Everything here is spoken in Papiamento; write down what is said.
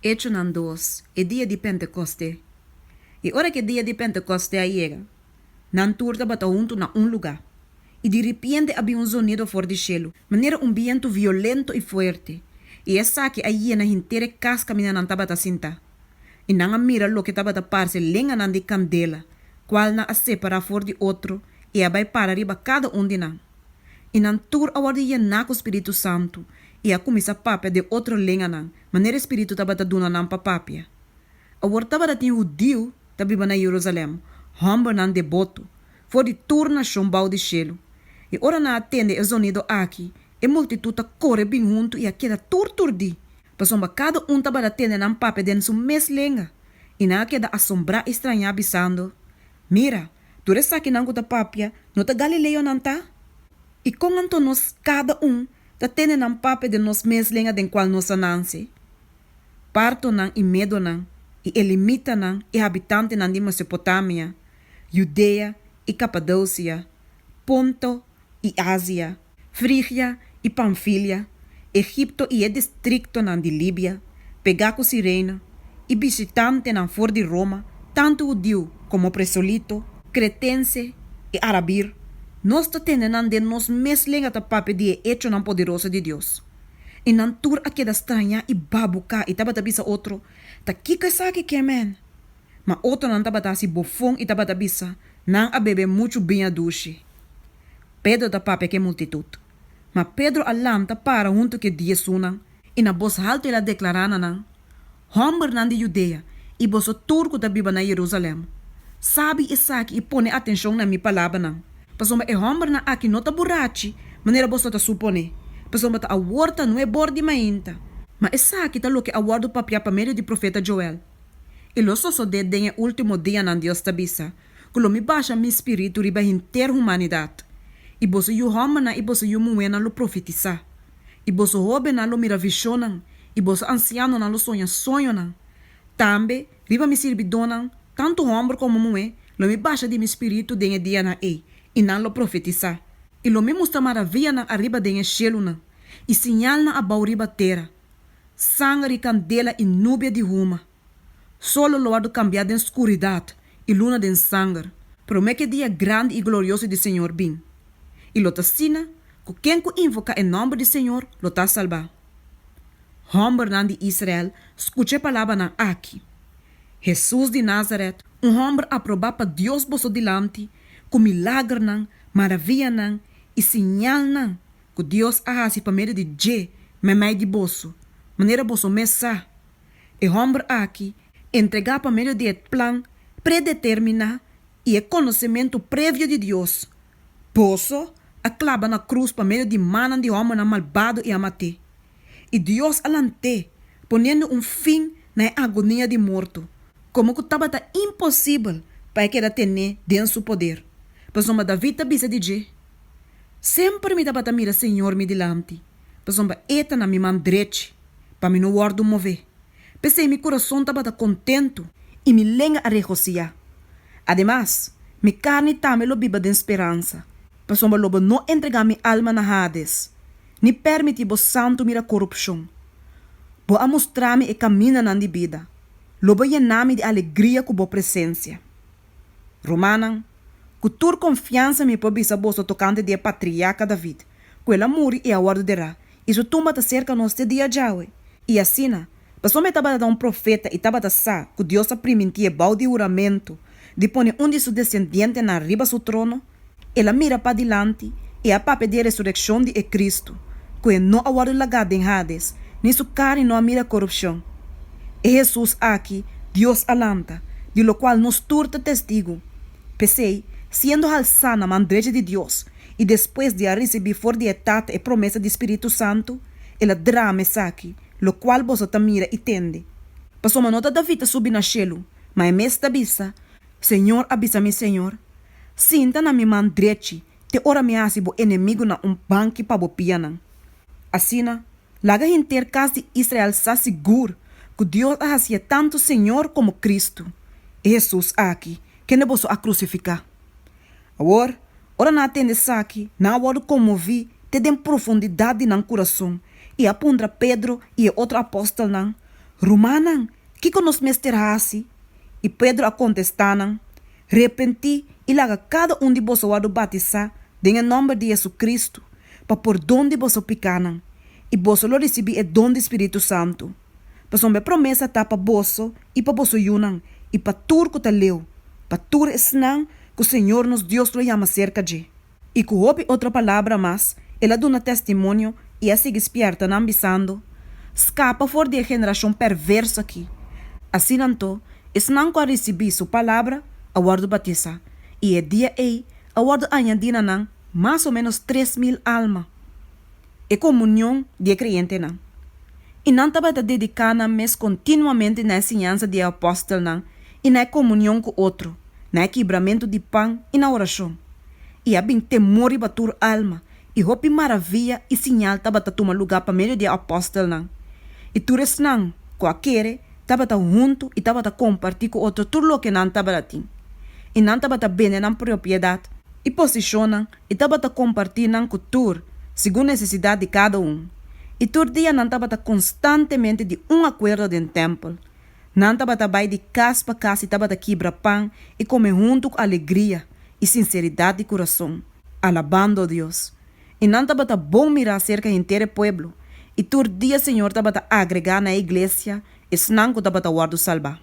Echonan dos, E dia di Pentekoste I ora ku e dia di Pentekoste a yega, nan tur tabata huntu na un lugá. I di ripiente a bin un zonido for di shelu, manera un bientu violento i fuerte, i esaki a yena henter e kas kaminda nan tabata sintá. I nan a mira loke tabata parse lenganan di kandela, kualnan a separá for di otro i a bai para riba kada un di nan. I nan tur a wòrdu yená ku spiritu santu i a kuminsá papia den otro lenganan, manera e spiritu tabata duna nan pa papia. Awor tabata tin hudiu ta biba na Jerusalèm, hòmbernan deboto, for di tur nashon bou di shelu. I ora nan a tende e zonido aki, e multitut a kore bin huntu i a keda tur turdí, pasobra kada un tabata tende nan papia den su mes lenga. I nan a keda asombrá i strañá, bisando, Mira, tur esakinan ku ta papia no ta galileonan ta? I kon anto nos kada un ta tende nan papia den nos mes lenga den kual nos a nanse? Partonan i medonan i elimitanan i habitantenan di Mesopotamia, Judea i Kapadosia, Ponto i Asia, Frigia i Panfilia, Egipto i e distriktonan di Libia, pegá ku Sirene, i bishitantenan for di Roma, tantu hudiu komo presolito, kretense i arabir, nos ta tende nan den nos mes lenga ta papia di e echonan poderoso di Dios. I nan tur a keda strañá i babuká i tabata bisa otro, Ta kiko esaki ke men? Ma otronan tabata hasi bofon i tabata bisa, Nan a bebe muchu biña dushi. Pedro ta papia ku e multitut. Ma Pedro a lanta para huntu ku e diesunnan, i na bos haltu el a deklará na nan, Hòmbernan di Judea i boso tur ku ta biba na Jerusalèm, sabi esaki i pone atenshon na mi palabranan, pasobra e hòmbernan aki no ta burachi manera boso ta suponé, pasobra ta awor ta nuebor di mainta. Ma esaki ta loke a wòrdu papiá pa medio di profeta Joel, I lo sosodé den e último dianan, Dios ta bisa, ku lo mi basha mi spiritu riba henter humanidat, i boso yu hòmbernan i boso yu muhénan lo profetisá, i boso hóbennan lo mira vishonnan, i boso ansianonan lo soña soñonan. Tambe, riba mi sirbidónan, tantu hòmber komo muhé, lo mi basha di mi spiritu den e dianan ei, i nan lo profetisá. I lo mi mustra maravianan ariba den e shelunan, i siñalnan abou riba tera, sanger i kandela i nubia di huma. Solo lo wòrdu kambiá den skuridat i luna den sanger, promé ku e dia grandi i glorioso di Señor bin. I lo ta asina ku ken ku invoká e nòmber di Señor lo ta salbá. Hòmbernan di Israel, skucha e palabranan aki, Hesus di Názarèt, un hòmber aprobá pa Dios boso dilanti ku milagernan, maravianan i siñalnan ku Dios a hasi pa medio di dje meimei di boso, manera boso mes sa. E hòmber aki, entregá pa medio di e plan predeterminá i e konosementu previo di Dios, boso a klaba na krus pa medio di mannan di hòmbernan malbado i a mat'é. I Dios a lant'é, poniendo un fin na e agonia di morto, komo ku tabata imposibel pa e keda tené den su poder. Pasobra David ta bisa di dje, Semper mi tabata mira Señor mi dilanti, pasobra E ta na mi man drechi, pa mi no wòrdu mové. P'esei mi kurason tabata kontentu i mi lenga a regosihá. Ademas, mi karni tambe lo biba den speransa, pasobra lo bo no entregá mi alma na Hades, ni pèrmití bo santu mira korupshon. Bo a mustra mi e kamindanan di bida, lo bo yena mi di alegria ku bo presensia. Rumannan, ku tur konfiansa mi por bisa boso tokante di e patriarka David, ku el a muri i a wòrdu derá, i su tumba ta serka nos te dia djawe. I asina, pasobra e tabata ta un profeta i tabata sa ku Dios a primintié bou di huramentu di pone un di su desendientenan riba su trono, el a mira padilanti i a papia di e resurekshon di e Kristu, ku e no a wòrdu lagá den Hades, ni su karni no a mira korupshon. E Hesus aki Dios a lanta, di lokual nos tur ta testigu. P'esei, siendo halsá na man drechi di Dios, i despues di a risibí for di e Tata e promesa di Spiritu Santu, el a drama esaki, lokual boso ta mira i tende. Pasobra no ta David ta subi na shelu, ma e mes ta bisa, Señor a bisa mi Señor, Sinta na mi man drechi te ora mi hasi bo enemigunan un banki pa bo pianan. Asina, laga henter kas di Israel sa sigur ku Dios a hasié tantu Señor komo Kristu, e Hesus aki, kende boso a krusifiká. Awor, ora nan a tende esaki, nan a wòrdu konmoví te den profundidat di nan kurason i a puntra Pedro i e otro apòstelnan, Rumannan, kiko nos mester hasi? I Pedro a kontestá nan, Repentí i laga kada un di boso wòrdu batisá den e nòmber di JesuCristu pa pordon di boso pikánan, i boso lo risibí e don di Spiritu Santu. Pasobra e promesa ta pa boso i pa boso yunan i pa tur ku ta leu, pa tur esnan ku Señor nos Dios lo yama serka dje. I ku hopi otro palabra mas el a duna testimonio i a sigui spièrta nan, bisando, Skapa for di e generashon pèrvèrso akí. Asina anto, esnan ku a risibí su palabra a wòrdu batisá, i e dia ei a wòrdu añadí na nan mas o ménos 3000 alma. E komunion di e kreyentenan. I nan tabata dediká nan mes kontinuamente na e siñansa di e apòstelnan i na e komunion ku otro, na e kibramentu di pan i na orashon. I a bin temor riba tur alma, i hopi maravia i siñal tabata tuma lugá pa medio di e apòstelnan. I tur esnan ku a kere tabata huntu i tabata kompartí ku otro tur loke nan tabatin. I nan tabata bende nan propiedat i posishonnan i tabata kompartí nan ku tur, segun nesesidat di kada un. I tur dia nan tabata konstantemente di un akuerdo den tèmpel. Nan tabata bai di kas pa kas i tabata kibra pan i kome huntu ku alegria i sinseridat di kurason, alabando Dios. I nan tabata bon mirá serka henter e pueblo, i tur dia Señor tabata agregá na e iglesia esnan ku tabata wòrdu salbá.